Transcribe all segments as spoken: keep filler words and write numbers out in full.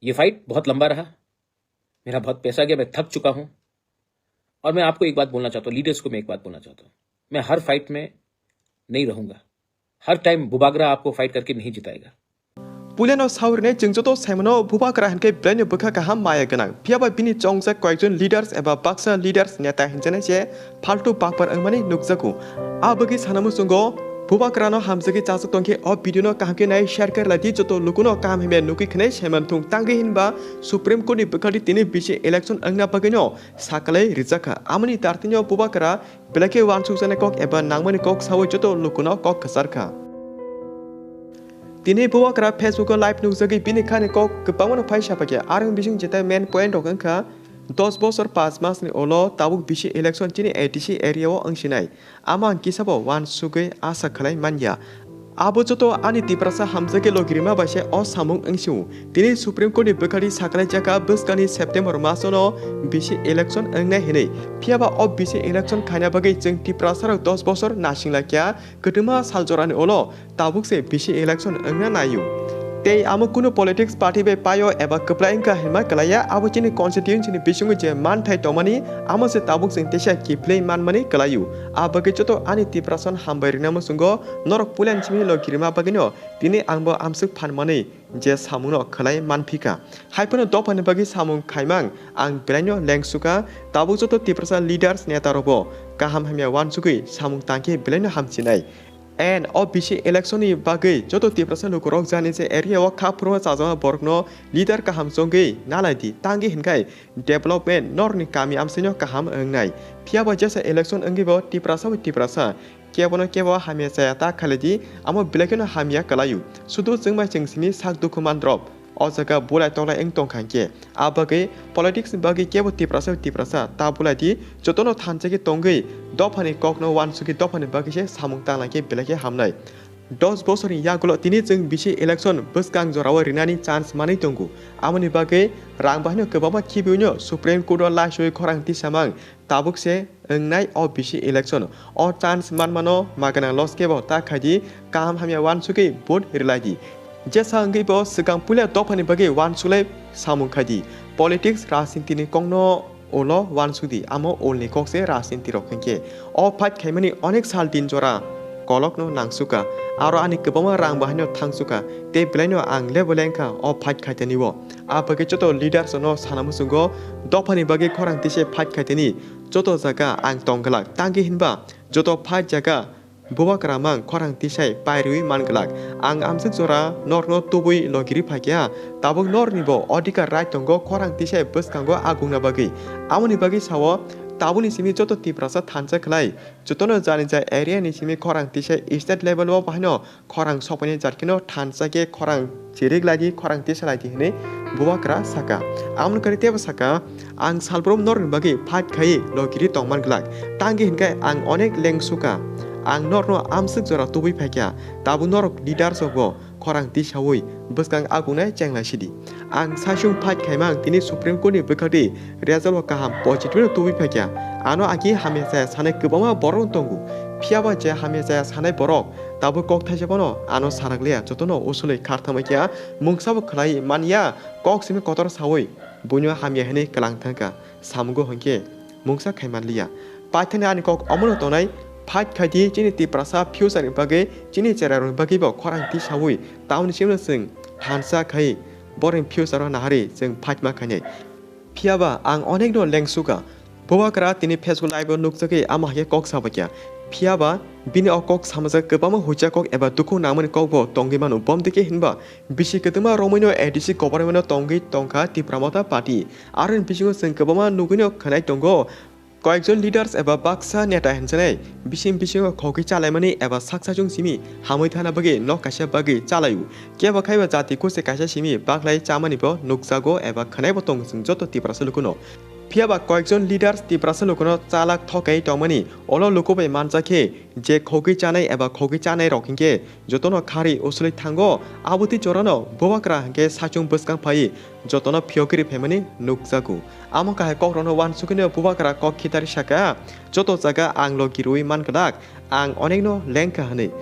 ये फाइट बहुत लंबा रहा, मेरा बहुत पैसा गया, मैं थक चुका हूं। और मैं आपको एक बात बोलना चाहता हूँ, लीडर्स को मैं एक बात बोलना चाहता हूँ, मैं हर फाइट में नहीं रहूंगा। हर टाइम बुबागरा आपको फाइट करके नहीं जिताएगा। Puilano sawi rwnai, chwng joto saimano Bubagra hinkhe belaino bwkha kaham maya gwnang, phiyaba bini chongjak koyekjon leaders eba baksa leaders neta hinjanai se phaltu bakpar wngmani nukjago. A bagwi sana muchungo Bubagrano hamjagwi chajak tongkhe o video no kaham khe nai share khe laidi, joto lukuno kaham hamya nugwi khwnai saiman thung, tangwi hinba Supreme Court ni bwkhadi tini bisi election wngna bagwino sakalai rijakha. Amoni tartino Bubagra belai khe uansukjaknai kok eba nangmani kok sawi joto lukuno kok kwchar kha. Tini Bubagra Facebook o live nukjagwi bini khani kok kwbangmano phai sapakya. Aroni bising jetai main point rok wngkha, dos bosor panch mas ni ulo tabuk bisi election chini A D C area o wngsinai. Amo ang kisabo uansugwi asa khlai manya. Abo joto ani Tiprasa hamjakhe logirima bai se o samung wngsio. Tini Supreme Court ni bwkhadi saklai jakha bwskangni September masono bisi election wngnai hinwi. Phiyaba o bisi election khaina bagwi chwng Tiprasarok dos bosor nasinglakya. Kwtwma sal jorani ulo tabuk se bisi election wngna naio. Tei amo kunu politics party bai paio eba kwplai wngkha hinma kwlaiya, abo chini constituency ni bisingo je manthai tongmani, amo se tabuk chwng teisa kiphilwi manmani kwlaio. A bagwi joto ani Tiprasa no hambai rwna muchungo norok puilani simi logirima bagwino tini ang bo amswk phan manwi je samungno khlai manphika. Haiphano dophani bagwi samung khaimang ang belaino lengsukha, tabuk joto Tiprasa leaders neta rokbo kaham hamya uansugwi samung tangkhe belaino hamsinai. And o bisi election ni bagwi joto Tiprasa lukurok jani je area o kha phuruma chajakma borokno leader kaham chongwi nalaidi, tangwi hinkhai development norni kami amsino kaham wngnai. Phiyaba jesa election wngwibo Tiprasa bai Tiprasa kebono kebo hamya chaya ta khalidi, amo belai kheno hamya kwlaio. Sudu chwngbai chwng simi sak dukhu mandrop. O jaga bulai tolai wng tongkha hinkhe, a bagwi politics ni bagwi kebo Tiprasa bai Tiprasa ta bulaidi, jotono thansa khe tongwi dophani kokno uansugwi dophani bagwi se samung tangna khe belai khe hamnai. Dos bosorni yagulo tini chwng bisi election bwskang jorao rinani chance manwi tongo. Amoni bagwi rang bahaino kwbangma khibiwino Supreme Court o laiswi khorang tisamang. Tabuk se wngnai o bisi election. O chance manmano maganang loss kebo ta khaidi, kaham hamya uansugwi vote rwlaidi. Jesa wngwi bo swkang puila dophani bagwi uansuklai samung khaidi. Politics, rajniti ni kokno ulo uansukdi, amo ulni kok se rajniti rok hinkhe. O fight khaimani onek sal din jora kolokno nangsukha. Aro ani kwbangma rang bahaino thangsukha. Tei belaino ang level wngkha o fight khaitani o. A bagwi joto leaders no sana muchungo dophani bagwi khorang tise fight khaitani. Joto jaga ang tongglak. Tangwi hinba joto fight jaga Bubagra mang khorang tisai pairwi manglak. Ang amswk jora norno tubui logiri phaikha. Tabuk norni bo odhikar right tongo khorang tisai bwskango agungna bagwi. Amoni bagwi sao tabukni simi joto Tiprasa thansa khlai. Jotono jani jai area ni simi khorang tisai state level o bahaino khorang sokpaini jat kheno thansa khe khorang chirik laidi, khorang tisa laidi hinwi Bubagra saka. Amoni kari tebo saka, ang salbrum norni bagwi fight khai logiri tongman glak. Tangwi hinkhe ang onek lengsuka. Ang norno amswk jora tubui phaikha. Tabuk norok leaders rokbo khorang tisaui bwskang agungnai chenglai sidi. Ang saichung fight khaimang tini Supreme Court ni bwkhadi result o kaham positive no tubui phaikha. Ano agi hamya chaya sanai kwbangma borok tongo. Phiyaba je hamya chaya sanai borok tabuk kok thaisa bono ano sarakliya, jotono usulwi kharthamaikha, mungsabo khlai manya, kok simi kotor saui buino hamya hinwi kwlang thangkha. Samungo hinkhe mungsa khaimanliya. Paithani ani kok omono tonai, fight khaidi chini Tiprasa future ni bagwi, chini cherairokni bagwi bo khorang tisaui, tamoni simi chwng thansa khai borokni future o naharwi chwng fight ma khainai. Phiyaba ang onekno lengsuka. Bubagra tini Facebook live o nukjagwi ama hai khe kok sabaikha. Phiyaba bini o kok samajak kwbangma huicha kok eba dukhu nangmani kok bo tongwi mano. Bomtwi khe hinba bisi kwtwma romwino A D C government o tongwi tongkha Tipra Motha Party. Aroni bisingo chwng kwbangma nugwino khwnai tongo. Koyekjon leaders eba baksa neta hinjanai bising bisingo khogwi chalaimani eba sak sachung simi hamwi thana bagwi nok kaisa bagwi chalaio. Kebo khaiba jati kuchi kaisa simi baklai chamani bo nukjago eba khwnaibo tongo chwng joto Tiprasa lukuno. Phiyaba koyekjon leaders Tiprasa lukuno chalak thokai tongmani, olo luku bai manjakhe je khogwi chanai eba khogwi chanai rok hinkhe jotono khari usulwi thango, abotwi jorano Bubagra hinkhe sachung bwskang phai jotono phiyokiri phaimani nukjago. Amo kahai kokrokno uansukgwino Bubagra kok khitari saka, joto jaga ang logi rwi manglak, ang onekno lengkha hwnwi.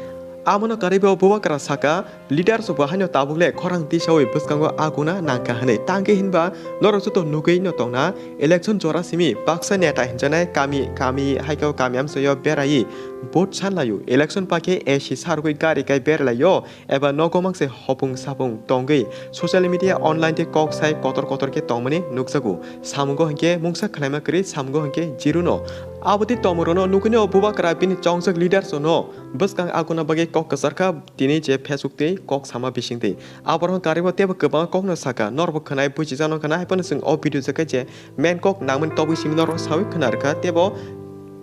Amono karwibo Bubagra saka, leaders bo haino tabuk le khorang tisawi bwskango aguna nangkha hwnwi. Tangkhe hinba norok joto nugwi no tongna, election jora simi baksa neta hinjanai kami kami haikhe kami amchaio beraiwi vote sanlaio. Election pakhe A C sargwi gari kai berlaio eba nogo mangse hopung sapung tongwi social media online tei kok sai kotor kotor khe tongmani nukjago. Samungo hinkhe mungsa khwlaima kwrwi, samungo hinkhe jiruno. Abotwi tongmungrokno nukgwino Bubagra bini chongjak leaders no bwskang aguna bagwi kok kwcharkha tini je Facebook tei kok sama bisingtwi. Aborokno karwibo teibo kwbangma kokno sakha, norokbo khwnai buichijakno khna, haiphano chwng o video je khe je main kok nangmani tobwi simi norok sawi khna rwkha, teibo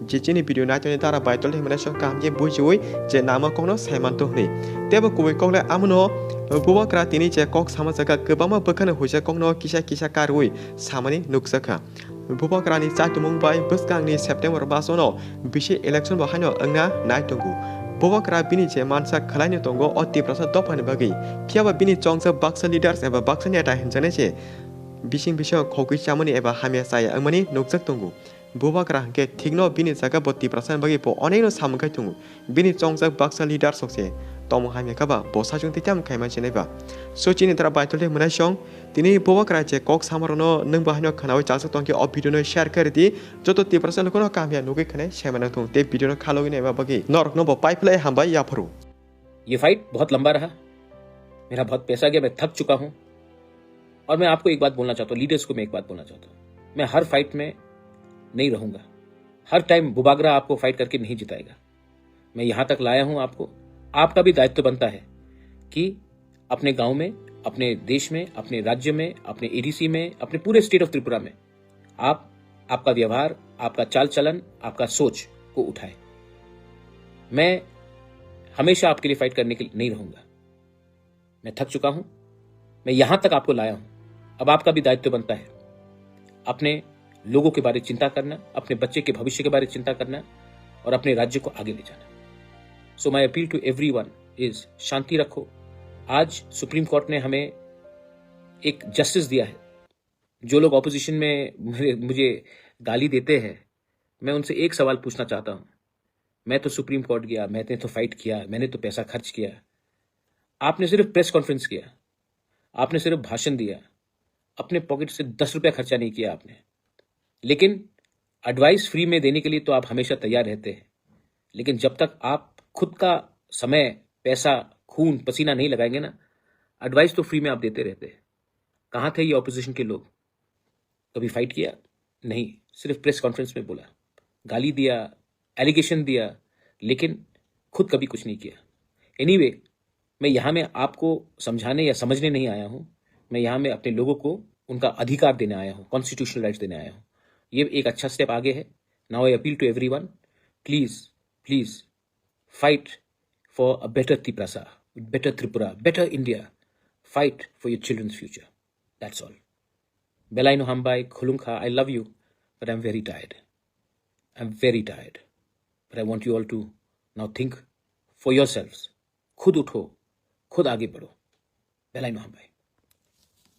je chini video naitoni dara baitol himna song kaham khe buichiwi je nangma kokno saimanto hwnwi. Teibo kubui kok le amono Bubagra tini je kok sama jagha kwbangma bwkhano huijak kokno kisa kisa karwi samani nukjakha. Bubagrani chaitumung bai bwskangni September masono bisi election bo haino wngna nai tongo. Bubagra bini je mansa khwlaino tongo o Tiprasa dophani bagwi. Phiyaba bini chongjak baksa leaders eba baksa neta hinjaknai se bising bising khogwi chamani eba hamya chaya wngmani nukjak tongo. Bubagra hwnkhe thikno bini jaga bo Tiprasani bagwi bo onekno samung khai tongo. Bini chongjak baksa leader sok se tongmung hamya kha ba bo sachung tei tamo khaima chinai ba. So chini dara baitol tei mwnai song tini Bubagra je kok samarokno nwng bo haino khwnawi chajak tongkhe o video no share khe rwdi. Joto Tiprasa lukuno kaham ya nugwi khwnai saimanang thung tei video no khalogwi naima bagwi norokno bo paiphlai hambai yaphuru. ये फाइट बहुत लंबा रहा, मेरा बहुत पैसा गया, मैं थक चुका हूं। और मैं आपको एक बात बोलना चाहता हूं, लीडर्स को मैं एक बात बोलना चाहता हूं, मैं हर फाइट में नहीं रहूंगा। हर टाइम बुबागरा आपको फाइट करके नहीं जिताएगा। मैं यहां तक लाया हूं आपको। आपका भी दायित्व बनता है कि अपने गांव में, अपने देश में, अपने राज्य में, अपने एडीसी में, अपने पूरे स्टेट ऑफ त्रिपुरा में आप, आपका व्यवहार, आपका चाल चलन, आपका सोच को उठाएं। मैं हमेशा आपके लिए फाइट करने के लिए नहीं रहूंगा। मैं थक चुका हूं। मैं यहां तक आपको लाया हूं। अब आपका भी दायित्व बनता है अपने लोगों के बारे चिंता करना, अपने बच्चे के भविष्य के बारे चिंता करना और अपने राज्य को आगे ले जाना। So my appeal to everyone is शांति रखो। आज सुप्रीम कोर्ट ने हमें एक जस्टिस दिया है। जो लोग ऑपोजिशन में मुझे, मुझे गाली देते हैं, मैं उनसे एक सवाल पूछना चाहता हूं। मैं तो सुप्रीम कोर्ट गया, मैंने तो फाइट किया, मैंने तो पैसा खर्च किया। आपने सिर्फ प्रेस कॉन्फ्रेंस किया, आपने सिर्फ भाषण दिया, अपने पॉकेट से दस रुपया खर्चा नहीं किया आपने। लेकिन एडवाइस फ्री में देने के लिए तो आप हमेशा तैयार रहते हैं, लेकिन जब तक आप खुद का समय, पैसा, खून पसीना नहीं लगाएंगे ना, एडवाइस तो फ्री में आप देते रहते हैं। कहाँ थे ये ऑपोजिशन के लोग? कभी फाइट किया? नहीं, सिर्फ प्रेस कॉन्फ्रेंस में बोला, गाली दिया, एलिगेशन दिया, लेकिन खुद कभी कुछ नहीं किया। एनीवे, मैं यहाँ में आपको समझाने या समझने नहीं आया हूँ। मैं यहाँ में अपने लोगों को उनका अधिकार देने आया हूँ, कॉन्स्टिट्यूशनल राइट्स देने आया हूँ। ये एक अच्छा स्टेप आगे है। Now I appeal to everyone, please, please fight for a better Tiprasa, better Tripura, better India. Fight for your children's future. That's all. Belai no hambai, khulumkha, I love you, but I'm very tired. I'm very tired. But I want you all to now think for yourselves. खुद उठो, खुद आगे बढ़ो। Belai no hambai.